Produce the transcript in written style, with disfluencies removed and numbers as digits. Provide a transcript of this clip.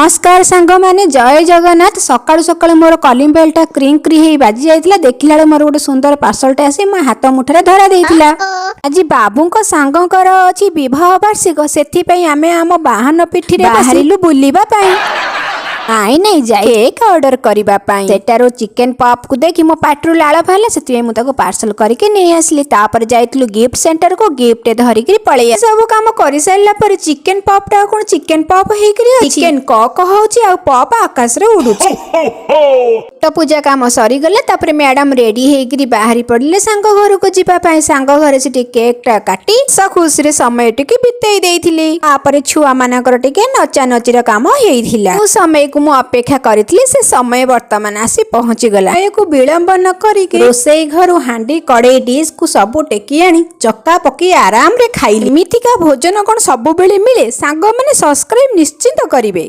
ନମସ୍କାର ସାଙ୍ଗମାନେ, ଜୟ ଜଗନ୍ନାଥ। ସକାଳୁ ସକାଳୁ ମୋର କଲିଂ ବେଲ୍ଟା କ୍ରିଂ କ୍ରି ହେଇ ବାଜି ଯାଇଥିଲା। ଦେଖିଲା ବେଳକୁ ମୋର ଗୋଟେ ସୁନ୍ଦର ପାର୍ସଲଟେ ଆସି ମୋ ହାତ ମୁଠାରେ ଧରା ଦେଇଥିଲା। ଆଜି ବାବୁଙ୍କ ସାଙ୍ଗଙ୍କର ଅଛି ବିବାହ ବାର୍ଷିକ। ସେଥିପାଇଁ ଆମେ ଆମ ବାହନ ପିଠିରେ ବାହାରିଲୁ ବୁଲିବା ପାଇଁ। ନାଇଁ ନାଇଁ, ଯାଇ କେକ୍ ଅର୍ଡର କରିବା ପାଇଁ। ସେଟାରୁ ଚିକେନ ପପ୍ କୁ ଦେଖି ମୋ ପାଟିରୁ ଲାଳ ବାହାରିଲା। ସେଥିପାଇଁ ମୁଁ ତାକୁ ପାର୍ସଲ କରିକି ନେଇ ଆସିଲି। ତାପରେ ଯାଇଥିଲୁ ଗିଫ୍ଟ ସେଣ୍ଟରକୁ, ଗିଫ୍ଟ ଧରିକିରି ପଳେଇ। ସବୁ କାମ କରିସାରିଲା ପରେ ଚିକେନ ପପ୍ ଟା ଆଉ କଣ ଚିକେନ ପପ୍ ହେଇକିରି ଅଛି? ଚିକେନ କକ୍ ହଉଛି ଆଉ ପପ୍ ଆକାଶରେ ଉଡୁଛି। ପେଟ ପୂଜା କାମ ସରିଗଲା। ତାପରେ ମ୍ୟାଡାମ ରେଡି ହେଇକିରି ବାହାରି ପଡିଲେ ସାଙ୍ଗ ଘରକୁ ଯିବା ପାଇଁ। ସାଙ୍ଗ ଘରେ ସେଠି କେକ୍ ଟା କାଟି ଖୁସିରେ ସମୟ ଟିକେ ବିତେଇ ଦେଇଥିଲି। ତାପରେ ଛୁଆ ମାନଙ୍କର ଟିକେ ନଚା ନଚିର କାମ ହେଇଥିଲା। ଯେଉଁ ସମୟକୁ ମୁଁ ଅପେକ୍ଷା କରିଥିଲି, ସେ ସମୟ ବର୍ତ୍ତମାନ ଆସି ପହଞ୍ଚିଗଲା। ସମୟକୁ ବିଳମ୍ବ ନ କରିକି ରୋଷେଇ ଘରୁ ହାଣ୍ଡି, କଡେଇ, ଡିସ୍ କୁ ସବୁ ଟେକି ଆଣି ଚକା ପକେଇ ଆରାମରେ ଖାଇଲି। ଏମିତିକା ଭୋଜନ କଣ ସବୁବେଳେ ମିଳେ? ସାଙ୍ଗମାନେ, ସବସ୍କ୍ରାଇବ ନିଶ୍ଚିନ୍ତ କରିବେ।